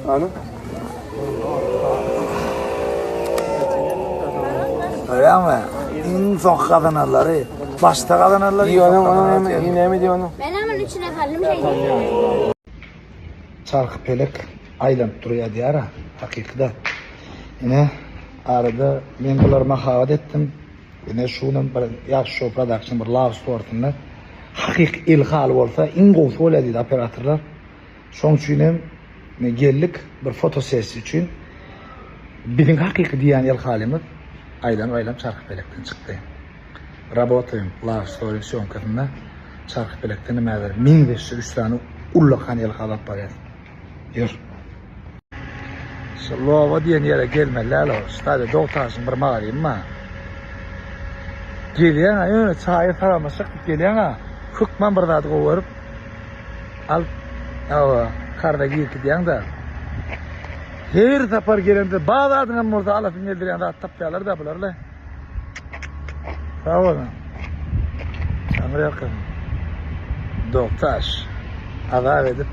Ana. Görýäňmi? Iň soňky gazananlary, başda gazananlary, iň soňky gazananlary. Näme diýýän onuň? Men hem içine saldym şeýdip. Çarhy pelek aýlanyp durýar diýýär-ä, hakyky-da. Ine, arada men bulary mahabat etdim. Ine, şu günem bir ýagşy şou production bir love story-synda hakyky el haly bolsa iň gowusy bolýar diýdi operatorlar. Şoň üçin hem ine geldik bir fotosessiýa üçin. Biziň hakyky diýýän el halymyz aýlanyp-aýlanyp çarhypelekden çykdy. Rabotaýym love story sýomkasynda çarhypelekden hem häzir meňzeşje üç sany ullakan el haly alyp barýas. Ýör. Şu Loba diýen ýere gelmeli däl-ow. Şu taýda Dogtaşyň bir magazyny bar. Gelýäň-ä ýöne çaýa salamlaşjak diýip gelýäň-ä, hökman bir zady gowy görüp, alyp, hawa, karza girip gidýäň-dä. Her sapar gelemde bar zadyňam bolsa alasyň geldirýän zat tapýarlar-da bular-la. Sag boluň. Taňry ýalkasyn. Dogtaş. Azap edip,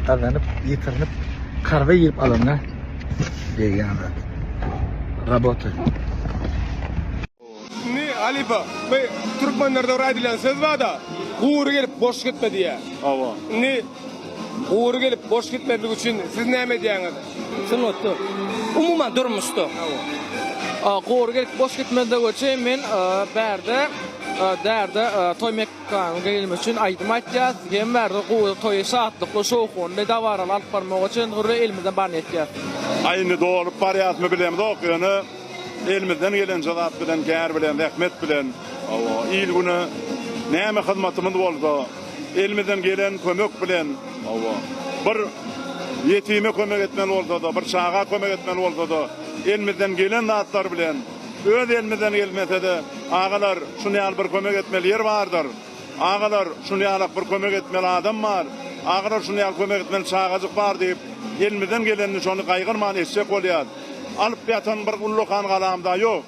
gazanyp, ýitirinip, karza girip alanyna degýän zat. Rabota. Indi halypa, bu türkmenlerde bir aýdylýan söz barda, gury gelip boş gitme diýýär. Hawa. Indi gury gelip boş gitmezlik üçin siz näme edýäňiz? Sungatda, umuman durmuşda. Gury gelip boş gitmezlik üçin men bärde, därde toý mekanyna gelmek üçin aýdym aýtýas. Hem bärde gury toýy şatlykly, şowhunly, dabaraly alyp barmak üçin gury elimizden baryny etýäs. Aý indi dolup barýasmy bilemzok, ýöne elimizden gelenje zat bilen, kär bilen, zähmet bilen, hawa, il-güne näme hyzmatymyz bolsa, Elimizden gelen kömek bilen, hawa, bir ýetime kömek etmeli bolsa-da, bir çaga kömek etmeli bolsa-da, elimizden gelen zatlar bilen, öz elimizden gelmese-de, agalar, şuny ýaly bir kömek etmeli ýer bardyr, agalar, şuny ýalak bir kömek etmeli adam bar, agalar, şuny ýaly kömek etmeli çagajyk bar diýip, elimizden gelenini şony gaýgyrman etjek bolýas. Alyp ýatan bir ullakan galam-da ýok.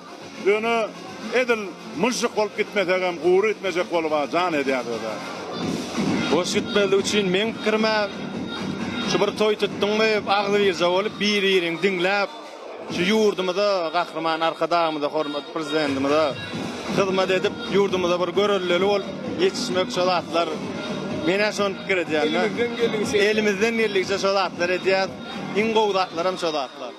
Ýöne edil myžžyk bolup gitmesegem gury gitmejek boluba jan edýär özä. Boş gitmezlik üçin meň pikirimä şu bir toý tutduňmy agzybirje bolup bir biriňi diňläp şu ýurdumyza Gahryman Arkadagymyza hormatly Prezidentimize hyzmat edip ýurdumyza bir göreldeli bolup ýetişmek şo zatlar menä şony pikir edýän. Elimizden geldigiçe Elimizden geldigiçe şo zatlar edýäs iň gowy zatlaram şo zatlar.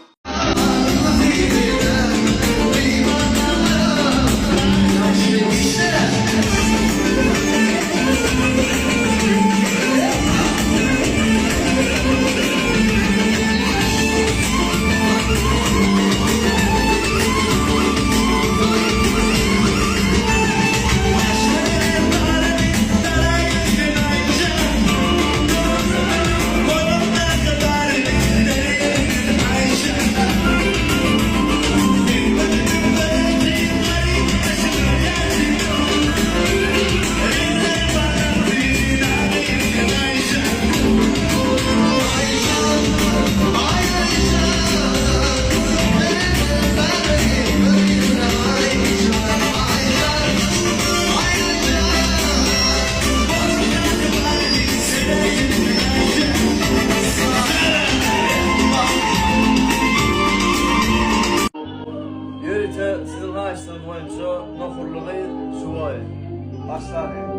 Ýörite siziň haýyşyňyz boýunça Nohurly gyz žuwoý. Başlalyň.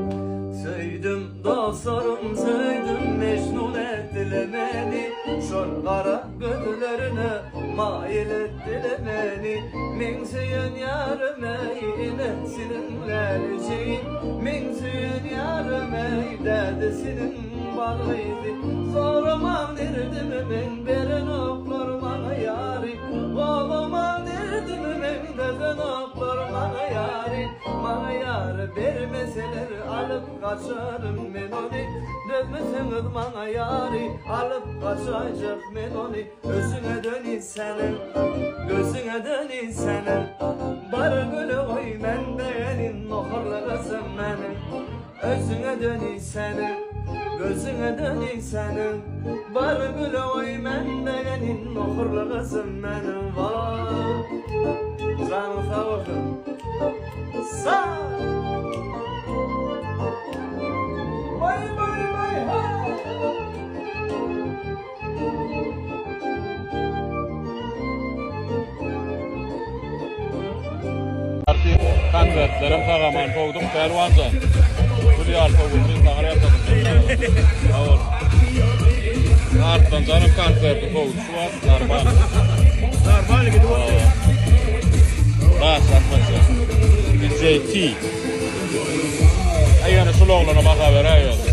Söýdüm dostlarym söýdüm Mejnun etdile meni Şol gara gözlerine maýyl etdile meni Meň söýen ýarym eý ene seniň lälejeýin Meň söýen ýarym eý dädesiniň bal gyzy Soramaň derdimi meň berenoklar maňa ýary Gozamaň derdimi meň dözenoklar maňa ýary Maňa ýary bermeseler alyp gaçaryn men ony Dözmeseňiz maňa ýary alyp gaçaýjak men ony Özüňe döni seniň, gözüňe döni seniň Bar güli goý men begenin nohurly gyzym meniň Özüňe döni seniň, gözüňe döni seniň Bar güli goý men begenin nohurly gyzym meniň Waý Janyň sag bolsun Sag Baý baý baý ha. Party konsertlerem sag-aman sowduk Pälwanjan. Gül ýaly sowuldy saňa ýalkasyn. Sag bol. Arslanjanam konserti sowdy şu wagt normal. Normal gidip otyr. Daş atmaça. DJ T. Aý ýöne şul oglana baha beräýeli.